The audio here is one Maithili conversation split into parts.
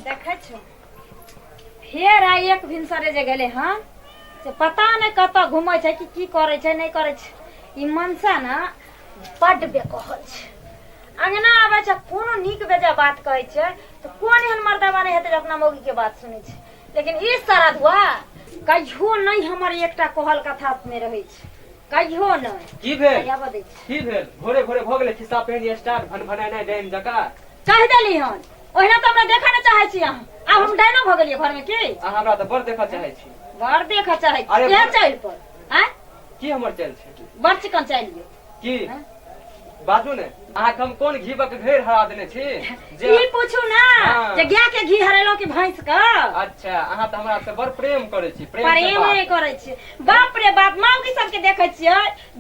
देखै छौ फेर आइ एक भिनसरे जे गेलै हन से पता नहि कतऽ घुमै छै कि की करै छै नहि करै छै। ई मनसा ने बड्ड बेकहल छै। अंगना आबै छै कोनो नीक बेजा बात कहै छै तऽ कोन एहन मर्दाबा नहि हेतै जे अपना मौगीके बात सुनै छै, लेकिन ई सरधुआ कहियो नहि हमर एकटा कहल कथा मे रहै छै, कहियो नहि। की भेल? आबऽ दै छै। की भेल? भोरे भोरे भऽ गेलै खिस्सा पहिन स्टार्ट भन भनेनाइ डाइन जकाँ। कहि देली हन, ओहिना तऽ हमरा देखऽ नहि चाहै छी अहाँ। आब हम डाइनो भऽ गेलियै घरमे की? अहाँ हमरा तऽ बड़ देखऽ चाहै छी। बड़ देखऽ चाहै छी। अरे इएह चालि पर आँय? की हमर चालि छै? बड़ चिकन चालि यौ। की बाजू ने, अहाँके हम कोन घीबक घेर हरा देने छी जे ई पूछू ना हाँ। जे गाय के घी हरेलहुँ कि भैंस के? अच्छा, अहाँ तऽ हमरा से बड़ प्रेम करै छी। प्रेम से प्रेम बात। नहि करै छियै। बाप रे बाप, माउगी सबके देखै छियै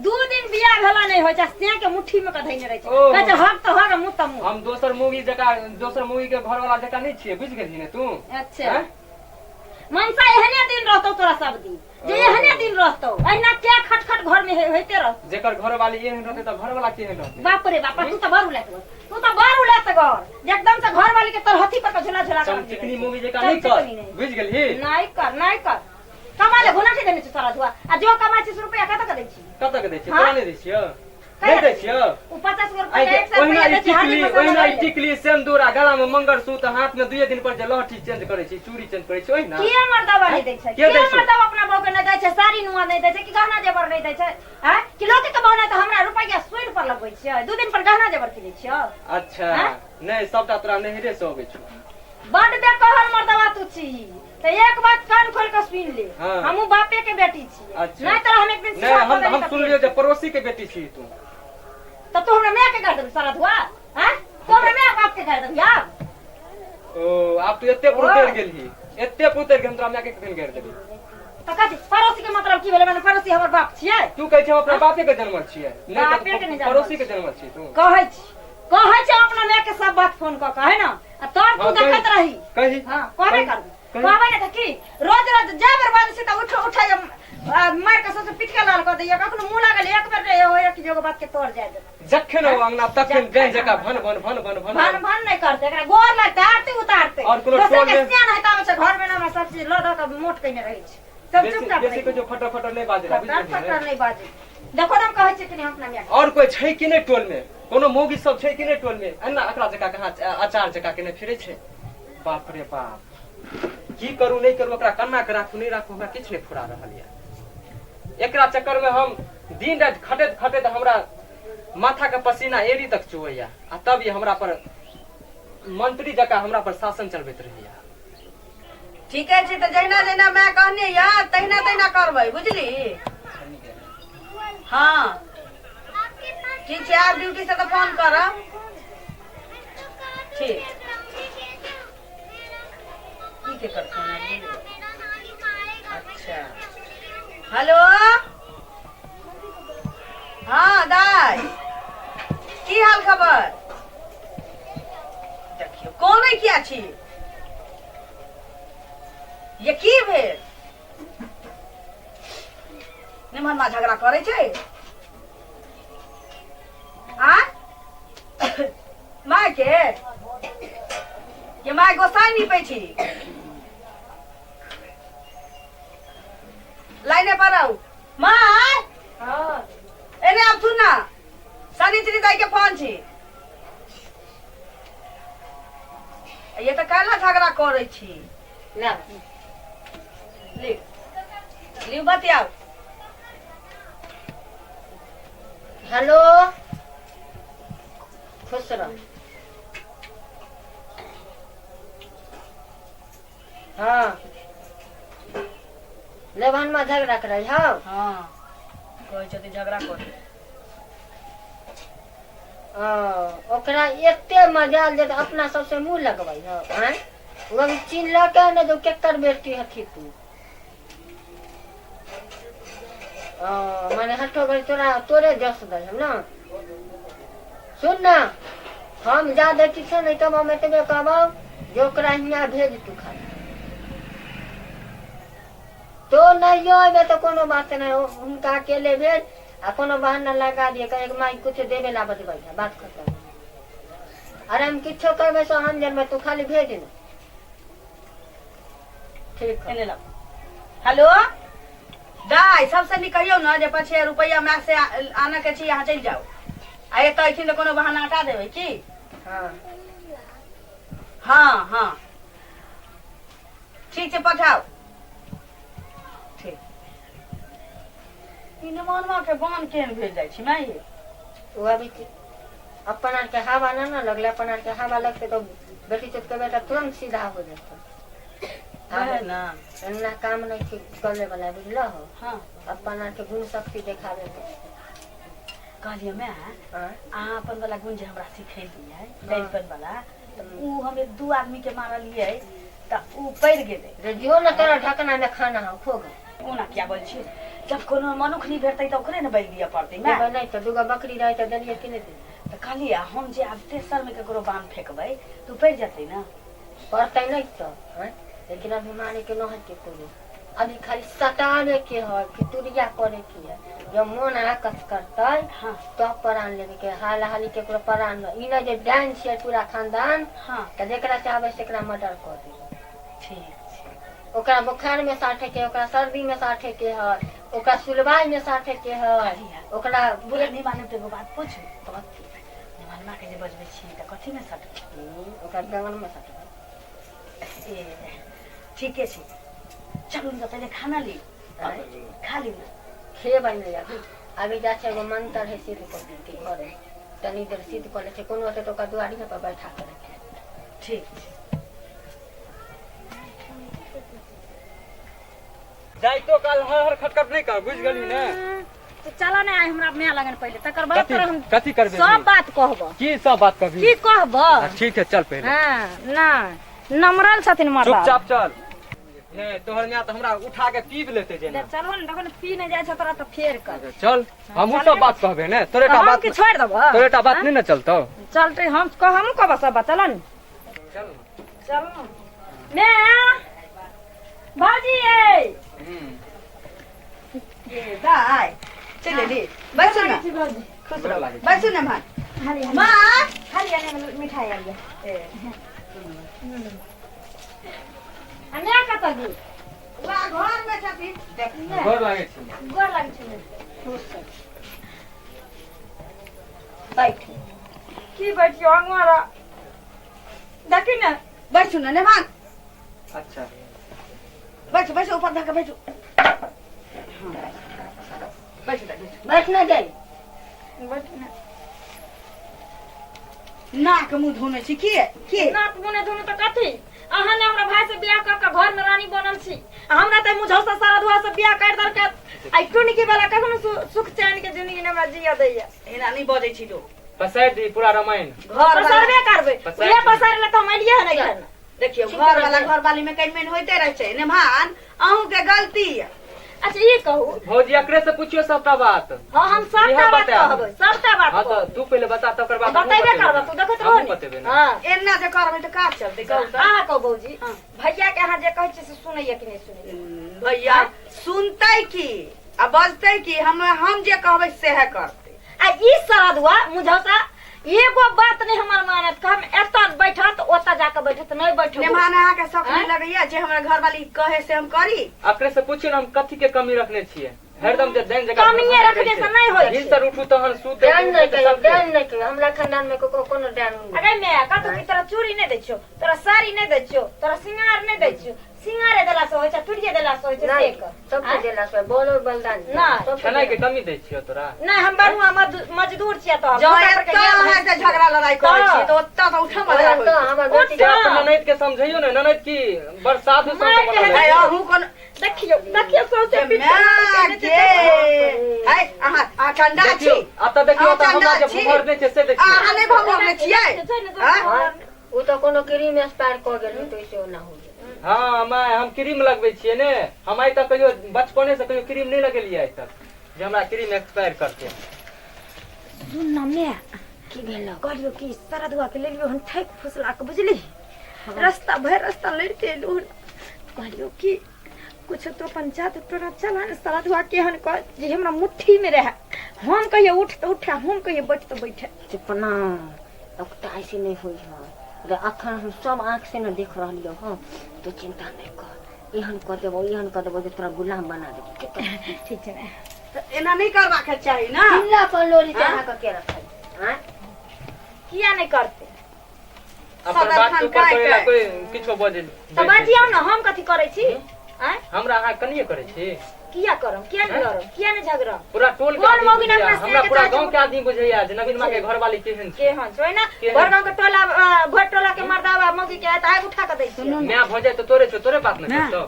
2 दिन बियाह भेला नहि होइ छै से के मुट्ठी में के धैने रहै छै। ओहो। कहै छै हक तऽ हक, मुँह तऽ मुँह। हम दोसर मौगी जकाँ, दोसर मौगी के घरवाला जकाँ नहि छियै, बुझि गेलही ने तू? अच्छा। आँय? मनसा एहने दिन रहतौ तोरा सब दिन, जे एहने दिन रहतौ, एहिना के खटखट घर में होइते रहतौ। जेकर घरवाली एहन रहतै तऽ घरवाला केहन रहतै? बाप रे बाप, तू तऽ बड़ उलट गल, तू तऽ बड़ उलट गल, एकदम से घरवाली के तरहथी पर के झूला झूला के रख चमचिकनी देने मौगी छै। जकाँ नहि कर, चमचिकनी नहि। बुझि गेलही? नहि कर, नहि कर। कमा ले घुना के देने छै सारा धुआ, आ जो कमाइ छी से रुपया कतऽ के दै छी? कतऽ के दै छियै? हाँ? तोरा नहि दै छियौ? कहिया नहि दै छियौ? उ 50 गो आइ रुपया, के 100 ओहिना रुपया ई दै छी, हरदी टिकली, मसाला ओहिना ई लऽ ले। टिकली सिन्दूर आ गला में मंगलसूत्र, हाथ में दुए दिन पर जे लहठी चेंज करै छी, चूड़ी चेंज करै छी, ओहिना के मर्दवा नहि दै छै? के के दै छै? मर्दवा अपना बहू के नहि दै छै? साड़ी नुआ नहि दै छै कि गहना जेवर नहि दै छै? आँय? कि लोक के बहू नहि तऽ हमरा रुपैआ सूद पर लगबै छियै, 2 दिन पर गहना जेवर किनै छियै। अच्छा। आँय? नहि, सबटा तोरा नैहरे से अबै छौ। बड बेकहल मर्दवा तू छी, तऽ एक बात कान खोल के सुन ले। हाँ। हमहूँ बापे के बेटी छी। अच्छा। नहीं तऽ हम एक दिन नहि, सिखा हम देली हम तऽ सुनलियौ जे पड़ोसी के बेटी छी तू। तब तू हमरा माय के कर देबी सारा धुआ? आँय? तू हमरा माय बाप के कर देबी आब? ओ आब तू एते पर उतरि गेलही, एते पर उतरि गेल, हम तोरा माय के कखन गारि देली? तऽ कथी पड़ोसी के मतलब की भेलै? माने पड़ोसी हमर बाप छियै? तू कहै छी हम अपना बापे के जनमल छियै, नहि बापे के तऽ नहि जनमल पड़ोसी के जनमल छी तू। कहै छी, कहै छी हम अपना माय के सब बात फोन कऽ के, है ना? आ तोर तू हाँ, कही। देखैत रही। कही। हाँ, कहबे कही। करबै। कही। कहबै ने तऽ की रोज रोज जा बेर बाजै छै तऽ उठ उठ जे, मारि कऽ सौंसे पीठ के लाल कऽ दैया। कखनो मुँह लागल एक बेर नहि होइया कि जोग बात के तोड़ जाय देत। जखन ओ अंगना तखन जखन डाइन जकाँ अंगना। भन भन भन भन भन भन भन नहि करतै, एकरा गोर लगतै, आरती उतारतै। और कोनो दोसर टोल के मे- सियान होइत आबै छै घर मे ने, हमरा सब चीज लऽ दऽ कऽ मोट कयने रहै छै सब। बेसी चुपचाप बेसी रहि। कुछो फटर फटर नहि बाजै ला, बुझि फटर गेलही ने? फटर नहि बाजै। देखो ने, हम कहै छियै कि नहि हम अपना माय के। और कोई छै कि नहि टोल में? कोनो मौगी सब छै कि नहि टोल में? एना एकरा जकाँ कहाँ अचार जकाँ केने फिरै छै। बाप रे बाप, की करू नहि करू, एकरा कन्ना के राखू नहि राखू, हमरा किछु नहि फुरा रहल यऽ। एकरा चक्कर में हम दिन राति खटैत खटैत हमरा माथा के पसीना एड़ी तक चुवैया, आ तब ई हमरा पर मंत्री जकाँ हमरा पर शासन चलबैत रहैया। ठीके छै, तऽ जहिना जहिना माय कहने यऽ तहिना तहिना करबै, बुझली? हँ, ठीक छै, आब ड्यूटी से तऽ फोन करब। ठीक। की के कर फोन आबि गेलै? अच्छा, हेलो, हँ दाइ, की हाल खबर? देखियौ, कोने किया छी ये? की भेल? निमन झगड़ा करै छै आ माय के ये माय गोसाई नीपै छी। लाइने पर आउ माय। हँ। एने आब सुन ना, शनिचरी दाई के फोन छी। ये तऽ काल्हि झगड़ा करै छी। ले। लिउ लिउ, बतियाउ। हेलो, खुश रह। हाँ, लेबहन में झगड़ा करै हौ? हँ, कहै छथिन झगड़ा करै। ओकरा एते मजाल जे अपना सबसे मुँह लगबै हौ? आँय, ओ अभी चिन्हलकै ने जे केकर बेटी हथी तू। माने हठो घड़ी तोरा तोरे जस दै हम ना। सुन ना, हम जादे किछो नहि कहबौ, हम एतबे कहबौ जे ओकरा हियाँ भेज तू खाली। तो नहियो अयबे तऽ कोनो बात नहि, हुनका अकेले भेज आ कोनो बहाना लगा दिए, कहे माय कुछ देबे ला बजबै है, बात खत्म। अरे हम किछो करबै से हम जानबै, तू खाली भेज ने। ठीक है एने लाउ। हेलो दाइ, सबसे नीक कहियौ ने जे 25 रुपैआ माय से आनऽ के छी, अहाँ चलि जाउ। आ एतऽ अयथिन तऽ कोनो बहाना हटा देबै की? हाँ। हाँ हाँ ठीक छै, पठाउ। ठीक। ई निमनमा के बान केहन भेल जाइ छै माय? ओ अभी अपन आर के हवा ना ना लगले, अपन आर के हवा लगते तो बेटी चोत के बेटा तुरंत सीधा हो जाता। वएह ना। एना काम नहीं ठीक करे वाला, बुझल हो? हाँ। अपन आर के गुण शक्ति देखावे के। कहलियै माय, हाँ। अहाँ अपन वाला गुण जे हमरा सिखेलियै डाइनपन वाला, तऽ उ हम एक दू आदमी के मारलियै तऽ उ पड़ि गेलै। रे जो ना तोरा ढकना में खाना हम खो गए। ओना किया बोल छी, जब कोनो मनुख नहि भेटतै तऽ ओकरे ने बलि दिअ पड़तै माय। देबै नहीं तो दूगो बकरी रहे तो देलियै कि नहीं देलियै? तऽ कहलियै हम जे आब तेसर मे ककरो बाण फेकबै तऽ उ पड़ि जेतै ने? पड़तै नहीं तो हैं? लेकिन अभी मारे के न है के कोनो, अभी खाली सतावे के है, फितुरिया करे के है। जब मन आकस करतै हाँ। तब प्राण लेवे के, हाल हाली केकरो प्राण न। ई न जे डाइन छियै पूरा खानदान, हाँ। तऽ जेकरा चाहबै सेकरा मर्डर कऽ देबै। ठीक छै। ओकरा बोखार में साठे के, ओकरा सर्दी में साठे के है, ओकरा सुलवाई में साठे के है, कहलियै। ओकरा बुरा नहि मानब तऽ एगो बात पूछू? कथी? निमनमा के जे बजबै छी तऽ कथी मे सटबै? ओकरा जंगल में सटबै। ए ठीके छै, चलू ने तऽ पहिले खाना ली, खा ली ने। खेबै नहि अभी, अभी जा छै एगो मंत्र है सिद्ध कऽ देतै घर में, तनी देर सिद्ध कऽ लै छै, कोनो होतै तऽ ओकरा दुआरिये पर बैठा के रखै। ठीक छै। जाइतो काल हर हर खटखट नहि कर, बुझि गेली ने? तो चलो ने आइ हमरा माय लगन पहिले, तकर बाद कथी तोरा हम कथी करबै? सब बात कहब। की सब बात कहबी? की कहब? ठीक है, चल पहिले। हाँ, ना नमरल छथिन मर्दा। चुपचाप चल। नहीं तोहर माय तऽ हमरा उठा के पीब लेते जेना। चलो ने, देखो ने पी नहीं जाइ छै तोरा तऽ फेर कर। चल, हमहूँ सब बात कहबे ने, तोरे टा हम बात की छोड़ि देबऽ? तोरे टा बात नहीं ने चलतौ। चलतै, हम हमहूँ कहबऽ सब बात। चल ने। चल ने। चल ने भौजी ए। ए दाइ, चलि एली? बैसू ने, खुश गोर रहू। लागै छी। बैसू ने भाइ। हाली हाली। माँ हाली हाली, मिठाई आलिया। ए आ माय कतऽ गेल? वएह घर मे छथिन, देख। गोर लागै छी। गोर लागै छै। खुश रह। बैठ। की बैठियो अंगुआरा, देखी ने। बैसू ने नेमान। अच्छा। बैसू बैसू, ऊपर धऽ के बैसू। हाँ, बैसू दाइ, बैसू। बैठ ना जाई। बैठ ने। नाक मुँह धोने छी की की? नाक मुने धुनु तऽ कथी? अहाँ ने हमरा भाई से बियाह कऽ के घर में रानी बनल छी, आ हमरा तऽ मुझौसा सारा धुआ से बियाह कर देलकै। आ टुनकी वाला कखनो सुख चैन के जिंदगी ने हमरा जिया दैया। एना नहि बजै छी लोक। पसारि दी पूरा रामायण। घर वाला पसारबे करबै। पसारि उहे दी। पसारे ला तऽ हम एलियै हन एखन। देखियौ, घर वाला घर वाली में कनि मनि होइते रहै छै। नेमान, अहूँ के गलती यऽ। अच्छा ई कहू भौजी, एकरे से पूछियो सबटा बात। हाँ, हम सबटा इएह बात बतायब। कहबै, सबटा बात हाँ तऽ कहबै। तू पहिले बता, तकर बाद हमहूँ बतेबे बतेबै करबै, ने। तू देखैत रहो हमहूँ ने। बतेबै ने। हाँ। एना जे करबै तऽ काज चलतै, कहू तऽ? अहाँ कहू भौजी, हाँ। भैया के अहाँ जे कहै छियै से सुनैया कि नहि सुनैया? भैया सुनतै की आ बजतै की? हम जे कहबै सएह करतै। आ ई सरदुआ मुझौसा एगो बात नहीं हमर मानत। हम एतऽ बैठत ओतऽ जाके बैठत, नहीं बैठत। नेमान, अहाँके शौक नहि आँय? लगैया जे हमरा घरवाली कहे से हम करी? एकरे से पूछियो ने, हम कथी के कमी रखने छियै? हरदम जे दैन जकाँ कमिये रखने से नहि होइ छै। भिनसर उठू तहन सुतै डान नहीं उठै कहियो, सबके। डान नहीं कहियो। हमरा खानदान में कोनो डान नहीं। अरे मैं कतौ की तोरा चूड़ी नहीं दै छियौ, तोरा साड़ी नहीं दै छियौ, तोरा सिंगार नहीं दै छियौ। सिंगारे देला से होइ छै, चूड़िए देला से होइ छै? से नहीं कह। सबके आँय? देला से बोलो बलिदान नहीं। सबके खेनाइ के देला। कमी दै छियौ तोरा? नहीं, हम बरुआ मजदूर छियै तऽ हम जँ झूठा पर के एतऽ गेल अहाँ जे झगड़ा लड़ाई करै तऽ। छियै तऽ ओतऽ तऽ उठम ओएह लड़ाई तऽ होइ। हमर बेटी उठा। अपन ननैद के समझैयो ने, ननैद की बड़ साधु संत मारि के बनल है है। अहूँ कोनो देखियौ देखियौ, सौंसे जे पीठ पर माय मारि गे के है, अहाँ अहाँ चंडा छी। देखियौ अतऽ देखियौ अहाँ तऽ हमरा चंडा जे छी। भमरने छै से देखियौ। अहाँ नहि भमरने छियै? छै ने, आँय? ओ तऽ कोनो क्रीम एक्सपायर कऽ गेल होतै से ओना हो गेल। हाँ my, हम क्रीम लगबै छियै ने। हम आइ तक कहियो बचपने से कहियो क्रीम नहि लगेलियै आइ तक जे हमरा क्रीम एक्सपायर करतै। सुन न मैं। की भेलौ? कहलियौ कि सरदुआ के लेलियौ हन ठकि फुसला के, बुझली? रास्ता भरि रास्ता लड़िते एलहुँ हन। कहलियौ कि कुछ तो अपन जादू टोना चला ने सरदुआ केहन कह जे हमरा मुट्ठी में रहे, हम कहियो उठ तऽ उठे, हम कहियो बैठ तऽ बैठे। चुप ना, ओकरा ऐसे नहीं होइ है रे। अखन हम सब आँख से न देख रहलियौ हँ, तू चिंता नहीं कर। एहन कऽ देबो, एहन कऽ देबो जे तोरा गुलाम बना देबो। ठीक छै माय। तऽ एना नहि करबाक चाही ना। चिल्ला पर लोरी चढ़ा कऽ के रखै? आँय? किया नहि करतै? अपन बात के ऊपर काय करै ला काय? कोई किछो बजै तऽ बजियौ ने, हम कथी करै छी? आँय? हमरा अहाँ कनिये करै छी? किया करम? किया नहि लड़ब? किया नहि झगड़ब? पूरा टोल के कोन आदमी मौगी ने बुझैया, अपना हमरा से पूरा के गांव के आदमी बुझैया जे नवीन माँ के घरवाली केहन छै। केहन छै ना? केहन? भर गाँव के टोला, भर टोला के मर्दावा मौगी के आयत आगि उठा के दै छियै। माय भऽ जाय तऽ तोरे छौ, तोरे बात ने ना। करतौ।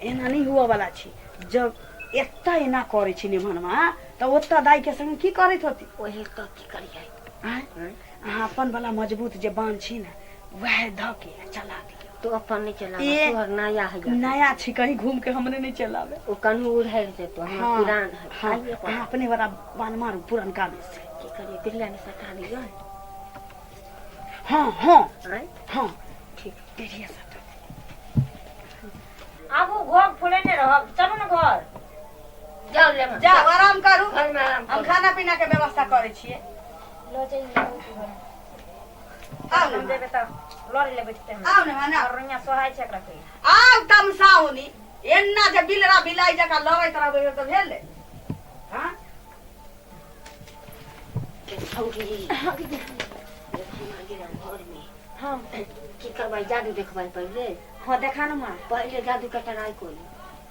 एना नहि हुअ वाला छी। जब एतऽ एना करै छी निमनमा तऽ ओतऽ दाई के संग की करैत होती? ओहे तऽ की करियै? आँय? अहाँ अपन वाला मजबूत जे बान्ह छी ने, वएह धऽ के आ चला दियौ। तू अपन नहि चलाबऽ, ए। तोहर नया है। नया छी, कहीं घूम के हमरे नहि चलाबे। ओ कन्हू उड़ैल जेतो, हमरा हाँ, पुरान है। हाँ, आइए पर। अहाँ अपने वाला बान्ह मारू पुरनका में से। की करियै? बिरिया में सटा लिअ। हाँ हाँ। आँय? हाँ। ठीक। बिरिया सटा। आबू घोघ फुलेने रहब, चलू ने घर। जाउ ले माँ। जाउ आराम करू। घर में आराम हम करू। खाना पीना के व्यवस्था करै छियै। लऽ जाइए घर। आउ ने हम माँ, जेबै तऽ लड़े ले बैठते हम। आउ ने माँ, ना। और रुइया सोहाइ छै एकरा कोई। आउ तमसाउनी, एना जे बिलरा बिलाइ जकाँ लड़ैत रहबै तऽ भेलै? हाँ? के छौरी, देखी माँ गेलहुँ घर में। हाँ। की करबै? जादू देखबै पहिले? हाँ, देखा ने माँ। पहिले जादू के ट्राई करू।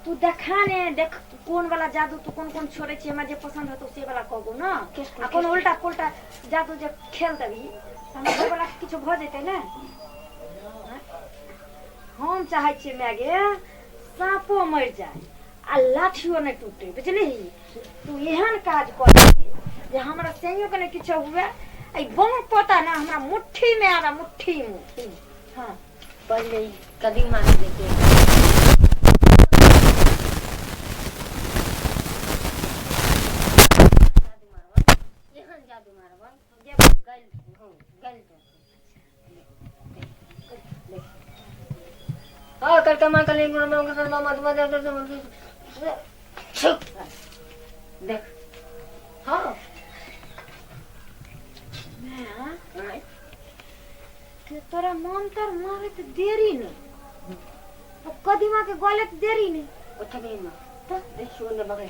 तू देखा ने, देख कोन वाला जादू तू कोन कोन छोड़ै छी, हमरा जे पसंद होतो से वाला कहबो ने। आ कोनो उल्टा पुल्टा जादू जे खेल देबही तऽ हमरा घरवला के किछो भऽ जेतै ने। आँय? हम चाहै छियै माय गे साँपो मरि जाय आ लाठियो नहि टूटे, बुझलिही? तू एहन काज कर जे हमरा सैयो के नहि किछो हुए, आ ई बम पोता ने हमरा मुट्ठी में आवे, मुट्ठी में। हाँ। पहिले ई कदीमा के देखे। एहन जादू मारबै जे गल, हँ, गल जेतै। हाँ, करके माँ कली देख। हाँ। माय के, तोरा मंतर मारे तऽ देरी नहि, आ कदीमा के गले तऽ देरी नहि। ओतबे न तऽ देखियौ ने, बगल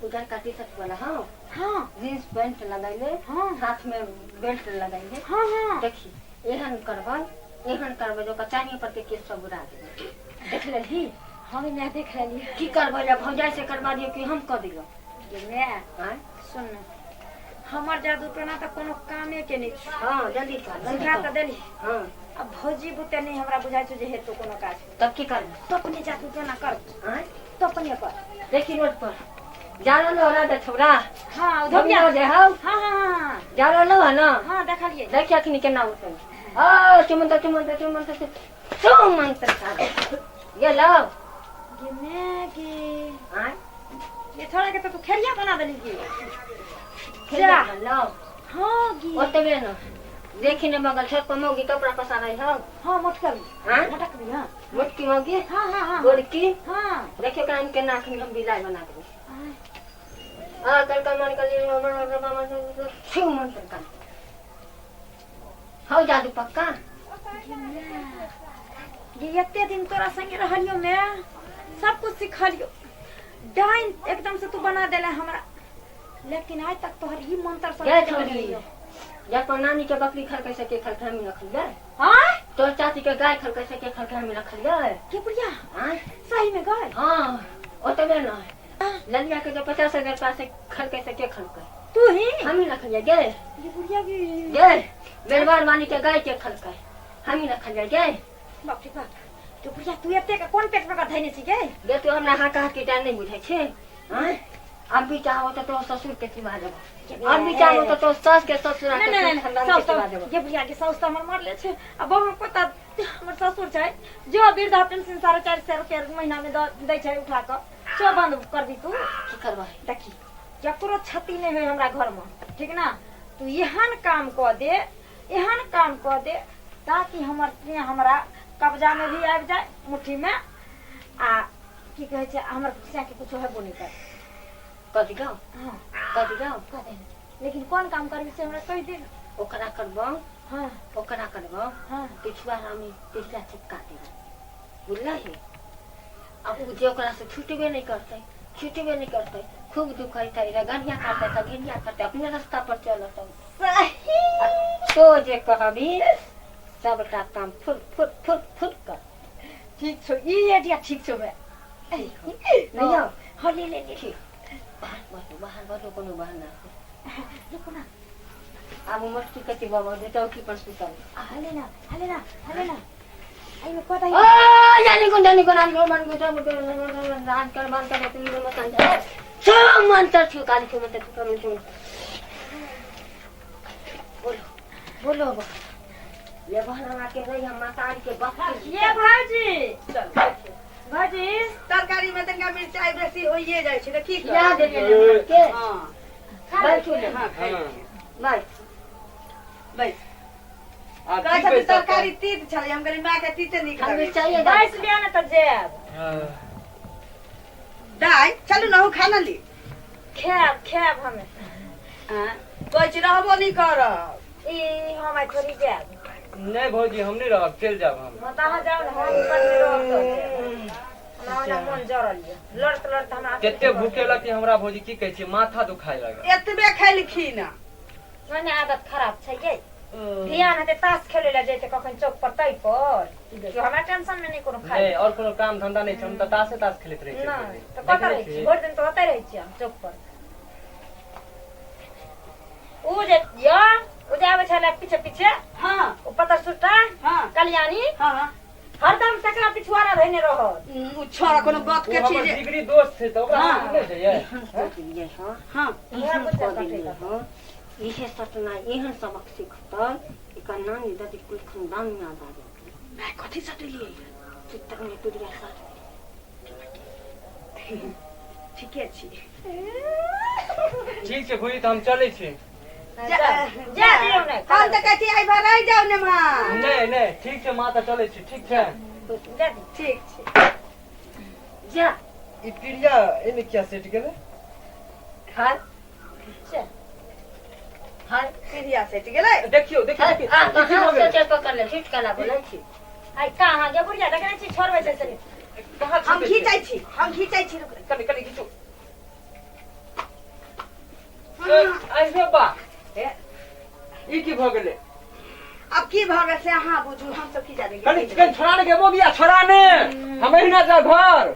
उधर का टी शर्ट वाला, हाँ? हाँ। जींस पैंट लगैले। हाँ। हाथ में बेल्ट लगैले। हाँ हाँ। देखी, एहन करबै, एहन करबै जे ओकर चानी पर के केस सब उड़ा देबै। देख लेलही? हम मैं देख लेलियै। की करबै? ले भौजाइ से करबा दियौ कि हम कऽ दियौ? गे माय। आँय? सुन ने, हमर जादू टोना तऽ कोनो कामे के नहि छै। हाँ, जल्दी कर, जल्दी सिखा कर। तऽ देली। हाँ। अब भौजी बुते नहि हमरा बुझाइ छौ जे हेतौ कोनो काज। तब की करबै? तो अपने जादू टोना कर। आँय? तो अपने कर। देखी, रोड पर जा रहलो राजा छौड़ा। हाँ। धोबिया धोबिया जे हौ। हाँ हाँ हाँ। जा रहलो है ना? हाँ, देखलियै। देखी अखनी केना उठल ओ चुमन चुमन चुमन चुमन गेलौ। गे माय गे। आँय? ये थोड़ा के तो तू खेरिया बना देली गे। खेलिया बनलौ। हाँ गे। ओतबे न, देखी ने, बगल छत पर मौगी कपड़ा पसारै हौ। हाँ, मोटकबी। आँय? मोटकबी, हाँ। मोटकी मौगी। हाँ हाँ हाँ। गोरकी। हाँ। देखियो ओकरा हम केना अखनी हम बिलाइ बना देबै। आँय। आ कल कल मन कल छू मन कर हौ जादू पक्का। गे, एते दिन तोरा संगे रहलियो मैं, सब कुछ सिखलियो, डाइन एकदम से तू बना देले हमरा, लेकिन आज तक तोहर ई मंत्र सब गे नहीं छोरी। बुझलियो। जब पर नानी के बकरी खलकै से के खलकै, हमी रखलियै? हाँ। तोर चाची के गाय खलकै से के खलकै, हमी रखलियै? के बुढ़िया? आँय? सही में गाय? हाँ, ओतबे न, ललिया के जो 50,000 रुपया से खलकै से के खलकै? तू ही? हमी रखलियै गे। ये बुढ़िया गे। गे, बेलवार वाली के गाय के खलकै, हमी रखलियै गे। बाप रे बाप, के बुढ़िया, तू एते के कोन पेट में का धैने छी गे? गे, तू हमरा हाँ कहा की नहीं बुझै छै? आँय, अब भी चाहो तो तोर ससुर के चिबा देबो, अब भी चाहो तो तोर सास के ससुरा नहीं के नहीं नहीं। खानदान के साउस चिबा देबो। ये बुढ़िया के साउस तो हमर मरले छै, आ बहु पता हमर ससुर छै जो वृद्धा पेंशन 450 रुपया महीना में दै छै उठा कऽ, सो बंद कर दी तू। की करबै? देखी, केकरो क्षति नहीं होय हमरा घर में, ठीक ना? तू एहन काम कऽ दे, एहन काम कऽ दे ताकि हमर सिंह हमरा कब्जा में भी आबि जाय, मुट्ठी में, आ की कहै छै, हमर सिंह के कुछो हेबो नहीं कर। कथी गाँव? हाँ। कथी गाँव? कऽ दे, लेकिन कोन काम करबी से हमरा कहि दे। ओकरा करबो। हाँ। ओकरा करबो। हाँ। पिछुआ रामी पिछला चिपका देबो, बुझलही? आ उ जे ओकरा से छुटबे नहीं करते, छुटबे नहीं करते, खूब दुखैत है, गनिया करते त घिनिया करते, अपने रास्ता पर चलत। सही तो जे कहबी सबटा काम फुर फुर फुर फुर कर। ठीक छौ, ई आइडिया ठीक छौ बे। नहीं हाँ ले ले ले। ठीक, बाहर बैठो, बाहर बैठो, कोनो बहाना रुको ना। आब मस्ती कति बाबा जे चौकी पर सुतल। हले ना हले ना हले ना, एहिमे कतै ओ जानी को जानी को नाम को मन को सब को रान कर मान कर तुम मत जा सब मंत्र छु काली को मंत्र छु मंत्र बोलो बोलो अब ये बहना के नहीं हम माता के बकरी। ये भाजी चल भाजी तरकारी में तनिका मिरचाई बेसी होइए जाइ छै त की खिया देलियै के। हां बैठू ने। हां खाइ बैठ बैठ। कहै छथिन तरकारी तीत छलै, हम कहलियै माय के तीते नीक हम लगै छै। मिरचाई बैस लिअ ने त जायब। दाइ चलू ने, अहूँ खाना ली। खायब खायब हमे। आँय कहै छी रहबो नहि करब। ई हम आइ थोड़ी जायब। नहीं भौजी हम नहीं रहब, चलि जाब हम। हाँ त अहाँ जाउ ने, हम पन्ने रहब त जायब। हमरा ओना मन जरल यऽ, लड़त लड़त हमरा कते भूखेलक कि हमरा भौजी की कहै छी माथा दुखाय लागल। एतबे खेलखिन। मने आदत खराब छै यै। ध्यान हेतै ताश खेलै लए जैते कखन चौक पर तै पर कि हमरा टेंशन में नहीं कोनो खाइ। नहीं और कोनो काम धंधा नहीं छै, हम तऽ तासे ताश खेलैत रहै छियै। नहीं तऽ कतऽ रहै छी भरि दिन, तऽ ओतै रहै छियै हम चौक पर। उ जे य उ जे आबै छलै पीछे पीछे। हाँ ओ पतर सुट्टा हाँ कल्याणी हाँ हरदम तकरा पिछुआरा धैने रहत। उ छोड़ा कोनो बात के ओ हमर छी जे जिगरी दोस्त छै तऽ ओकरा हाँ। हम नहि जइयै। एहन देलियै हँ, हाँ एहन कऽ देलियै हँ, इहे सतना एहन सबक सिखतै एकर नानी दादी कुल खानदान में याद आ जातै। माय कथी सटेलियै? चित्र में तुरिया साथ ठीके छी। ठीक छै भौजी तऽ हम चलै छी। जा जा दियौ ने। हम तऽ कहै छी आइ भर रहि जाउ ने माँ। नहीं नहीं ठीक छै माँ, तऽ चलै छी। ठीक छै जा दी। ठीक छै जा। ई पिरिया एहिमे किया सटि गेलै? हाय जा। हाय पीढ़िया सटि गेलै। देखियौ देखियौ हाय देखियौ आ ई की कहाँ भऽ गेलै? से पकड़ ले झूठ केना बोलै छी? आइ कहाँ गे बुढ़िया देखने छी छोड़बै छै से। कहाँ हम छुटै छै? घीचै छी, हम घीचै छी, रुक। कनि कनि घीचू। ए, अरे बा ए, ई की भऽ गेलै? अब की भऽ गेल से अहाँ बुझू, हम सब की जाने। कनि कनि छोड़ा ने गे मोगिया, छोड़ा ने, हम एहिना जा घर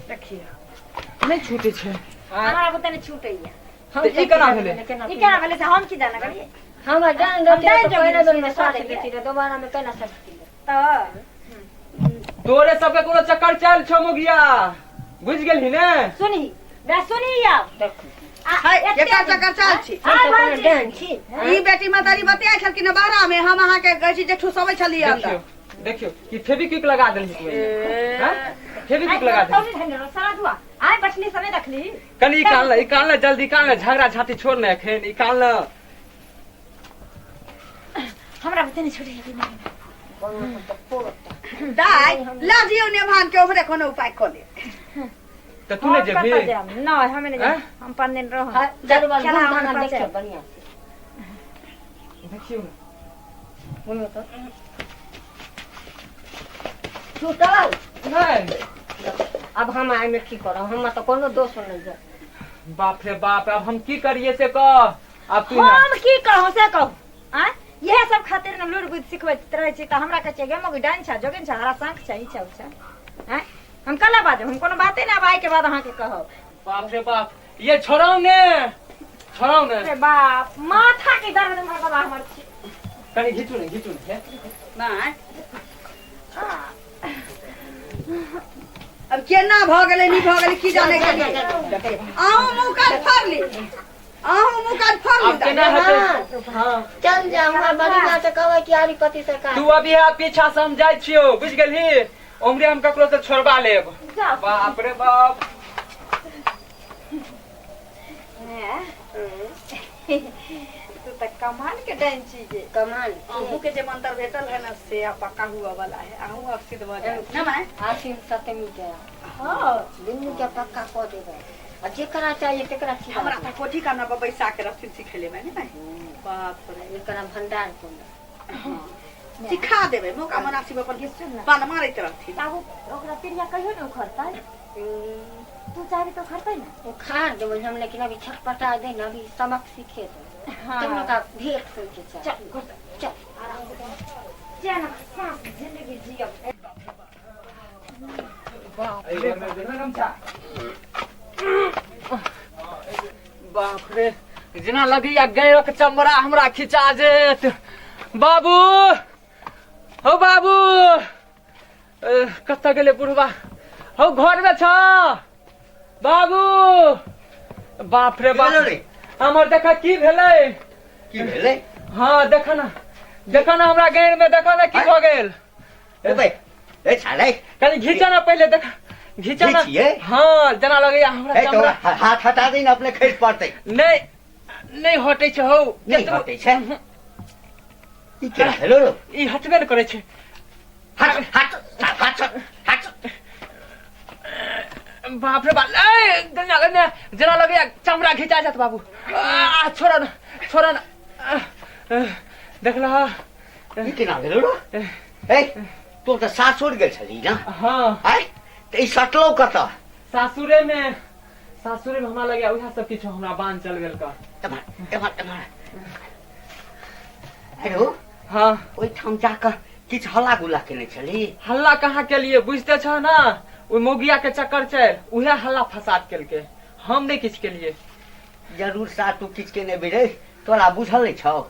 देखियौ नहि छूटै छै। हमरा बुते नहि छूटैया। हम तऽ ई केना भेलै? ई केना भेलै से हम की जाना करियै। हमर जान हम रहती डाइन तऽ पहिने जोगिनी बेर में छी, साथ देलियै। देती रहे, दोबारा में केना सकती? तऽ तोरे सबके कोनो चक्कर चल छौ मोगिया, बुझि गेलही ने? सुनही बे सुनही आब। देखू आ, है, एते एकर चक्कर चाल छी। हम तऽ आइ कोनो भाजी। डाइन छी? ई बेटी महतारी बतियाइ छलखिन हँ बहरा में, हम अहाँके कहै छी जे ठुसबै छलियै अंदर। देखियौ देखियौ कि फेविक्विक लगा देलही तू एहिमे, हाँ? फेविक्विक लगा देलही। तौली धैने रहो सारा दुआ आइ बछली सब नहि देखली। कनि ई कान ले, ई कान ले, जल्दी कान ले, झगड़ा झाँटी छोड़ ने एखन, ई कान ले। हमरा बुते नहि छूटैया। कोनो तऽ पोता दाइ लऽ जियौ नेभान के ओकरे कोनो उपाय कऽ ले। तऽ तू नहि हम जेबही? कतऽ जायब? नहि हमे नहि जायब, आँय? हम 5 दिन रहब। हाय दरबार चला, घूम हमरा धाना पास देखियौ आयल। बढ़िया से। देखियौ ने। बोलो तऽ छूटल नहि। अब हम एहिमे की करब, हमरा तऽ कोनो दोष नहीं है। बाप रे बाप, अब हम की करिए से कह अब तू। हम की कहू से कहू? आँय इएह सब खातिर ने लुरि बुद्धि सिखबैत रहै छी तऽ हमरा कहै छै गे मौगी डाइन छै, जोगिन छै, हरा शंख छै, ई छै उ छै। आँय हम कला बाजब? हम कोनो बाते नहि आब आइ के बाद अहाँके कहब। बाप रे बाप, ये छोड़ाउ ने, छोड़ाउ ने। अरे बाप, माथा के दर्द हमर बाबा हमर छी। कनि घीचू ने, घीचू ने हे। माय अब केना भऽ गेलै नहि भऽ गेलै की जाने गेलियै। अहूँ मुँह कान फाड़ली, अहूँ मुँह कान फाड़ली। अब केना हेतै? हाँ चल जा, हमरा बढ़िया से कहबै कि आरी पति सरकार। तू अभी यहाँ पीछा से हम जाइ छियौ, बुझि गेलही? उम्हरे हम ककरो से छोड़बा लेब। जाओ। बाप रे बाप। हैं? तू तऽ कमाल के डाइन छी गे। कमाल। अहूँ के जे मंत्र भेटल है ना से अब पक्का हुआ वाला है, अहूँ अब सिद्ध भऽ जायब ना माय? आसिन सतमी के हाँ दुनू के पक्का कऽ देबै आ जेकरा चाहिए तेकरा खिला हमरा देबै। तऽ कोठी काना पर बैसा के रहथिन सिखेले में ने माय? बाप रे। एकरा भंडार कोनो हाँ। सिखा देबै मौका मुनासिब अपन ये सुन ना। पान मारैत रहथिन। बाबू ओकरा पिरिया कहियो ने उखड़तै, तू चाहबी तऽ उखड़तै ने? उखाड़ देबै हम, लेकिन अभी छटपटा दे ना, अभी सबक सीखे दे। हाँ। तब लोग भेंट होय के चाही। चल घर चल। आराम से जेना साँस जिंदगी जियब। बाप रे, जेना लगैया गैरक चमड़ा हमरा खिंचा जेत। बाबू, हौ बाबू, कतऽ गेलै बुढ़बा? हौ, घरमे छ बाबू? बाप रे बाप, भेलो रे? हमर देख की भेलै। की भेलै? हाँ, देख ना, देख ना, हमरा गैर में देख ना की भऽ गेल। ए भाई, ए छाड़े। कनि घीचा ना पहिले, देख, घीचा ना। घीचियै? हाँ, जेना लगैया हमरा ए तो चमड़ा हाथ हटा दे ने, अपने खसि पड़तै। नहि नहि हटै छै हौ। नहि हटै छै? ई केना भेलो रो? ई हटबे ने करै छै। हट हट हट हट। बाप रे बाप, ए जेना लगैया, जेना लगैया चमड़ा घिचा जात बाबू। आ छोड़ ना, छोड़ ना। देखलह? ई केना भेलो रो? ए तू तऽ सासुर गेल छली ना? हाँ। आय तऽ ई सटलो कतऽ? सासुरे में, सासुरे में हमरा लगैया उएह सब किछु हमरा बान चल गेल का। एम्हर एम्हर एम्हर। हेलो। हाँ। ओहिठाम जाकऽ किछु हल्ला गुल्ला केने छली? हल्ला कहाँ के लिए, बुझते छह ना, ओहि मौगिया के चक्कर छै, उहे हल्ला फसाद केलकै, हम नहि किछु केलिए। जरूर सा तू किछु केने बेरे, तोरा बुझल नहि छौ?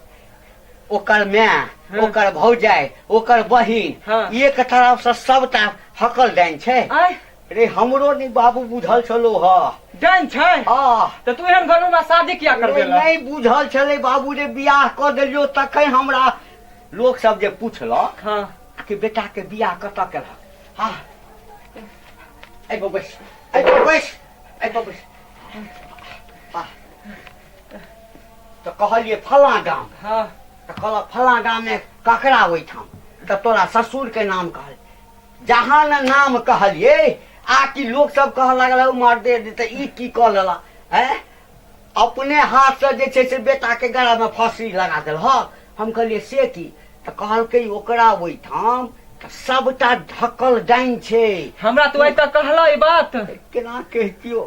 ओकर माय, ओकर भौजाइ, ओकर बहिन, एक तरफ से सबटा हकल डाइन छै। आय रे, हमरो नहीं बाबू बुझल छलो ह। डाइन छै? हाँ। तऽ तू एहन घर में शादी किया करबे? नहीं बुझल छलै बाबू रे, बियाह कऽ देलियो तखन हमरा लोक सब जे पूछलक कि बेटा के बियाह कतऽ केलक। हाँ, एहि पर बैस, एहि पर बैस, एहि पर बैस। हाँ। तऽ कहलियै फलाँ गाम। तऽ कहलक फलाँ गाममे ककरा ओहिठाम? तऽ तोरा ससुर के नाम कहल। जहाँ ने नाम कहलियै आ कि लोक सब कहऽ लागल, हौ मर्दे, तऽ ई की कऽ लेलक? आँय, अपने हाथसँ जे छै से बेटाके गरामे फाँसी लगा देलहक। हम कहलियै से की? तऽ कहलकै ओकरा ओहिठाम तऽ सबटा ढकल डाइन छै। हमरा तू आइ तक कहलह ई बात? केना कहितियौ?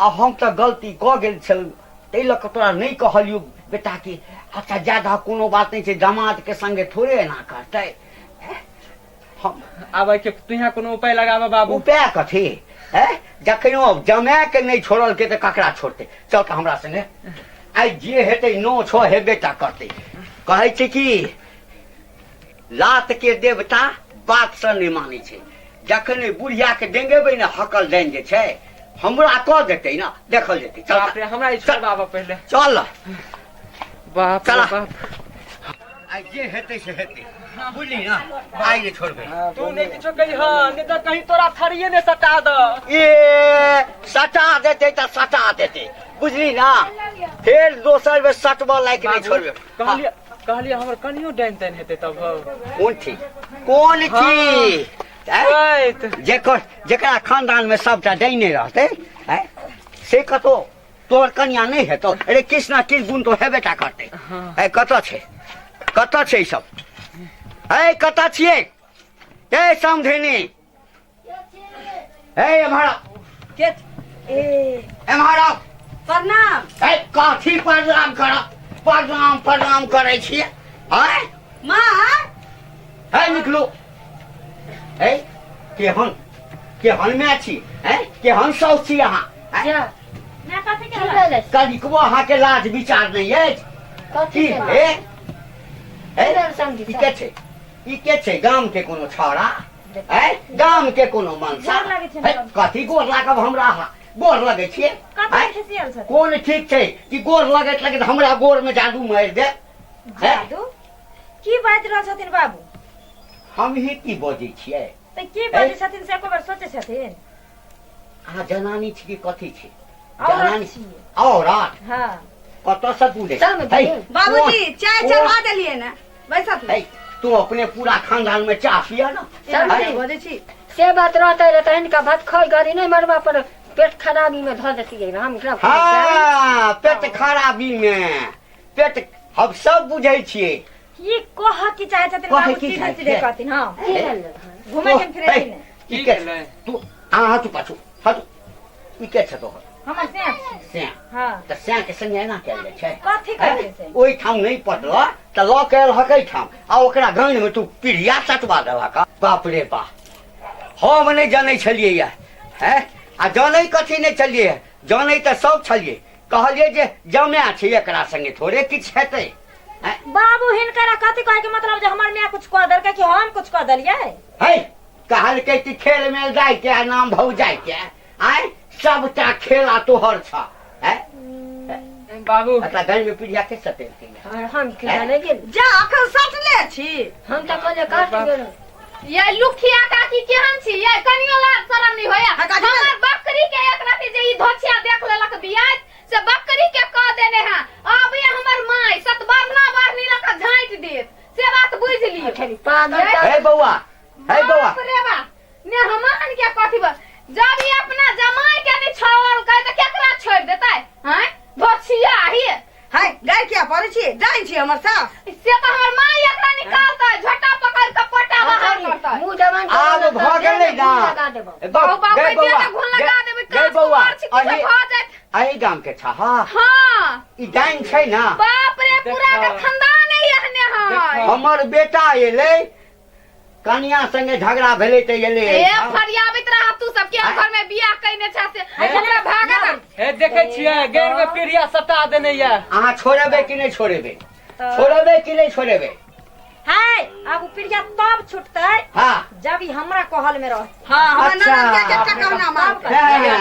आ हम तऽ गलती कऽ गेल छलहुँ, ताहि लऽ कऽ तोरा नहि कहलियौ बेटाके। अच्छा ज्यादा कोनो बात नहि छै, दमादके संगे थोड़े एना करतै। हम आब के तू यहाँ कोनो उपाय लगाबऽ बाबू। उपाय कथी है? जखन ओ जमाए के नहि छोड़लकै तऽ ककरा छोड़तै? चल तऽ हमरा संगे, आइ जे हेतै नौ छओ हेबे टा करतै। कहै छै कि लात के देवता बात से नहि मानै छै। जखन ओहि बुढ़िया के डेंगेबै ने, हकल डाइन जे छै हमरा कऽ देतै ने, देखल जेतै। चल। बाप रे, हमरा ई छोड़बाबऽ पहिले। चल। बाप रे। चला। बाप। आइ जे हेतै से हेतै, बुझली ने? आइ नहि छोड़बै। तू नहि किछो कही, नहि तऽ कहीं तोरा थरिये ने सटा द। ए सटा देतै तऽ सटा देतै, बुझली ना? फेर दोसर बेर सटबऽ लायक नहि छोड़बै। कहलिए, कहलिए हमर कनियो डाइन ताइन हेतै तब हौ। कोन ठीक, कोन ठीक? आँय? वैत। जेकर जेकरा खानदान में सबटा डाइने रहतै, आँय, से कतौ तोहर कनिया नहि हेतौ? अरे किछु ने किछु गुण तो हेबे टा करतै। ऐ कतऽ छै, कतऽ छै ई सब? ऐ कतऽ छियै? ए समधिनी, ए एम्हर आउ। के ए? एम्हर आउ। प्रणाम। ए कथी प्रणाम करब? प्रणाम प्रणाम करै छियै? आँय? माँ। है निकलू। है केहन केहन माय छी? है केहन साउस छी अहाँ? आँय? जा। ना कथी की के भेलै? कनिकबो अहाँके लाज विचार नहि अछि? कथी की भेलै? हे की भेल समधी? ई के छै? ई के छै? गाम के कोनो छौड़ा है? गाम के कोनो मनसा गोर लागै छै है? ने? कथी गोर लागब हमरा? अहाँ गोर लगै छियै? कथी आँय? खिसियल छथिन? कोन ठीक छै कि गोर लगैत लगैत हमरा गोर में जादू मारि दे? जादू की बाजि रहल छथिन बाबू? हम ही की बजै छियै? तऽ की बाजै छथिन से एको बेर सोचै छथिन? अहाँ जनानी छी कि कथी छी? औरत जनानी छियै। औरत? हाँ। कतऽ से तू रे? चल है, बाबूजी, चाय कोन- चढ़ा देलियै ने, बैसत है, तू अपने पूरा खानदान में चाह पिया ना। समझी? बजै छी। से बात रहते रहे तऽ हिनका भात खाय घड़ी नहि मरबा पर पेट खराबी में धऽ देतियै हम एकरा। हाँ, पेट खराबी में पेट हम सब बुझै छियै। ई कह की चाहे छथिन कहै बाबू की सीधे चाहै सीधे छियै? कहथिन। हाँ की भेलै? घुमै छथिन फिरै हे, छी ने। ई के छै? तू अहाँ हटू पाछू हटू। ई के छै तोहर? हमर सैं छै। सैं? हाँ। तऽ सैं के संगे एना कयल जाइ छै? कथी कहै छै? ओहिठाम नहि पटल तऽ लऽ के एलहक एहिठाम आ ओकरा गानि में तू पीढ़िया सटवा देलहक। बाप रे बाप, हम नहि जनै छलियै ये हैं, आ जनै कथी नहि छलियै, जनै तऽ सब छलियै, कहलियै जे जमाए छै एकरा संगे थोड़े किछु हेतै। हैं? बाबू हिनकरा कथी कहै के मतलब जे हमर माय कुछ कह देलकै कि हम कुछ कह देलियै? है कहलकै कि खेल मेल जाय के आ नाम भौ जाय के, आय सबटा खेला तोहर छ। हैं बाबू एकरा गानि में पीढ़िया के सटेलकै? हम की जाने गेल जा अखन सटले छी। हम तऽ कहलियै काट गेल। ये लुखिया काकी केहन छी ये, कनियो लाज शरम नहीं होया। हाँ, काकी, हमर बकरी के एक राति जे ई धोछिया देख लेलक बियाज से बकरी के कह देने है, अब ये हमर माय सतबरना बारनी लक झाँटि देत, से बात बुझि लियौ। अठेरी पागल। हे बौआ, हे बौआ, बाप रे बा, ने हमान के कथी बा, जब ई अपना जमाई के नहीं छोड़लकै तऽ केकरा छोड़ि देतै? हैं धोछिया ही हाय गाय किया पड़ै छी? डाइन छी हमर सास। से तऽ हमर माय एकरा निकालतै, झोटा पकड़ के पटा बाहर करतै। मुँह जवान आब भऽ गेलै ना। लगा देबो। ए, बौ- बाबू बाबू गै बौआ, तऽ घुन लगा देबै, गै काज बौआ, कुमार छी, किछु अही भऽ जायत। अही गाम के छह? हाँ। ई डाइन छै ना? बाप रे, पूरा के देखा। खानदान एहने है। देखा। हमर बेटा एलै, कनिया संगे झगड़ा भेलै तऽ एलै ए एहिठाम। फरियाबैत रह तू सब के घर में बियाह कइने छ से हमरा भागत। हे देखै छियै गैर में पीढ़िया सटा देने ये। अहाँ छोड़ेबै कि नहि छोड़ेबै? छोड़ेबै कि नहि छोड़ेबै? हाय आब उ पीढ़िया तब छूटतै हाँ जब ई हमरा कहल में रहतै। हाँ हमरा अच्छा। ननद के एकटा कहना मानतै। हे,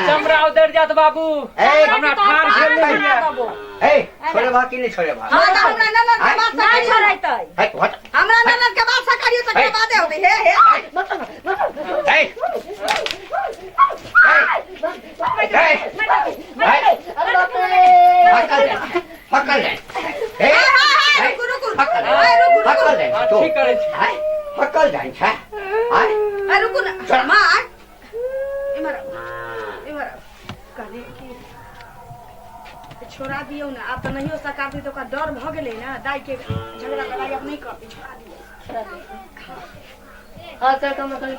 चमड़ा उधर जात बाबू, ए, हमरा ठार हमरा भेल नहीं बना ये। देबो। हे छोड़ेबा कि नहि छोड़ेबा? हाँ तऽ हमरा ननद के बात से नहीं करियौ। छोड़ैतै। हे हट। हमरा ननद के बात से करियौ तकर हे। बादे होतै। हे हे हे हे हे अरे बाप रे। पकड़ ले, पकड़ ले। हे हे, हे, हे, रुकू, रुकू। पकड़ ले, हे, रुकू, रुकू। पकड़ ले। हाँ, तो ठीक करै छी। हाय पकड़ जाइ छै हाय। ए, रुकू ना चल। माँ, इम्हर आउ, इम्हर आउ। कहलियै कि छोड़ा दियौ ने, आब तऽ नहियो सकारतै तऽ ओकरा डर भऽ गेलै ने, दाइ के झगड़ा लड़ाइ आब नहि करतै, छोड़ा दियौ। हाँ कर कम कर,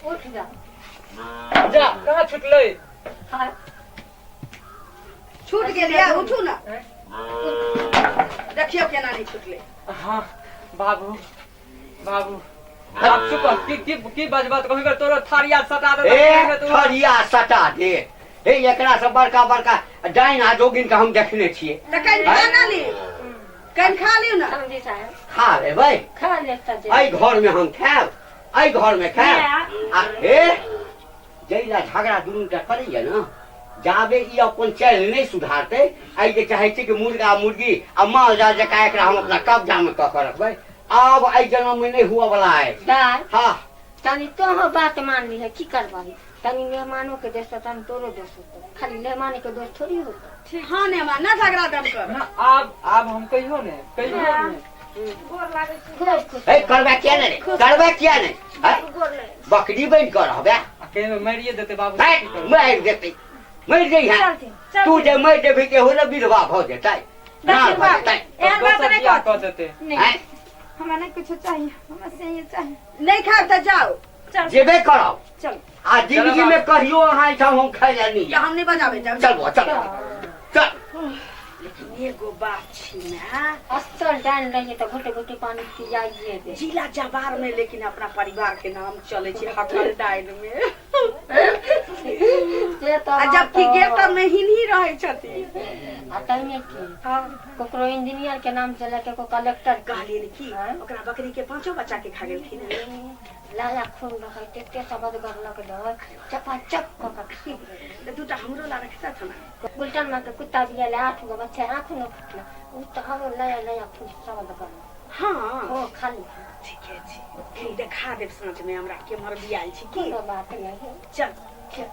उठ जा। जा कहाँ छुटलै? हाँ। छूट गेलै, उठू ने, देखियौ केना नहि छूटलै। हाँ बाबू, बाबू आब चुप रह। की की की बजबा तऽ कहीं तोरो थारिया सटा दे। ए थरिया सटा दे। हे एकरा से बड़का बड़का डाइन आ जोगिन के हम देखने छियै। तऽ कनि खा ना ली, कनि खा लियौ ने। समझी साहब खा लेबै? खा लेता जे। एहि घर में हम खायब, एहि घर में खायब। आ हे जैला झगड़ा दुनू टा करैया ने, जाबे ई अपन चालि नहि सुधारतै, एहि जे चाहै छै कि मुर्गा मुर्गी आ माल जाल जकाँ एकरा हम अपना कब्जा में कऽ के रखबै, आब एहि जन्म में नहि हुअ वाला है। दाय हाँ। तनी तोहो बात मान ली है, की करबही? तनी मेहमानों के दोष तनी तोरो दोष होतो, खाली मेहमान के दोष थोड़ी होतो। हाँ ने माँ, ना झगड़ा दम कर। ना आब आब हम कहियो ने, कहियो ने। गोर लागै छी। खुश खुश। हे करबै किया नहि रे, करबै किया नहि? हैं? गोर लागै। बकरी बनि कऽ रहबै। आ कहीं मारिए देतै बाबू। हैं? की करबै? मारि देतै, मरि जइहे। चलथिन, चलथिन। तू जे मरि जेबही तऽ एहो ने विधवा भऽ जेतै, नार भऽ जेतै। एहन बात दोसर नहि बियाह कहथिन। कऽ देतै। नहीं हैं? हमरा नहीं कुछ चाहिए, हमरा से ये चाहिए। नहि खायब तऽ जाउ। चल जेबे करब चल। आ जिंदगी में कहियो अहाँ एहिठाम हम खाइ लए नहि तऽ जायब। हम नहि बजाबै जायब। चल बौआ, चल चल। लेकिन एगो बात छी ने, असल डाल रही तो घुटे घुटे पानी पियाइए दे। जिला जवार में लेकिन अपना परिवार के नाम चले छै हकल डाइन में। से तो आ जबकि गेट में हिन्ही रहै छथिन। आ तहिने की ककरो इंजीनियर के नाम चले, ककरो कलेक्टर के। कहलियै ने की हाँ? ओकरा बकरी के पांचो बच्चा के खा गेलखिन। लाला खून रहै तेते सबद गरलक रहै चपाचप कऽ कऽ खा गेलै। तऽ दूटा हमरो ला रखता था ना। गुलटन माँ के कुत्ता बियाले 8 गो बच्चा, आँख न फुटल, उ तऽ आरो नया नया खून सबद गरलक। हाँ ओ खाली। ठीके छै, फिर देखा देब साँझ में हमरा केम्हर बियाल छी की। कोनो बात नहीं। चल। चल।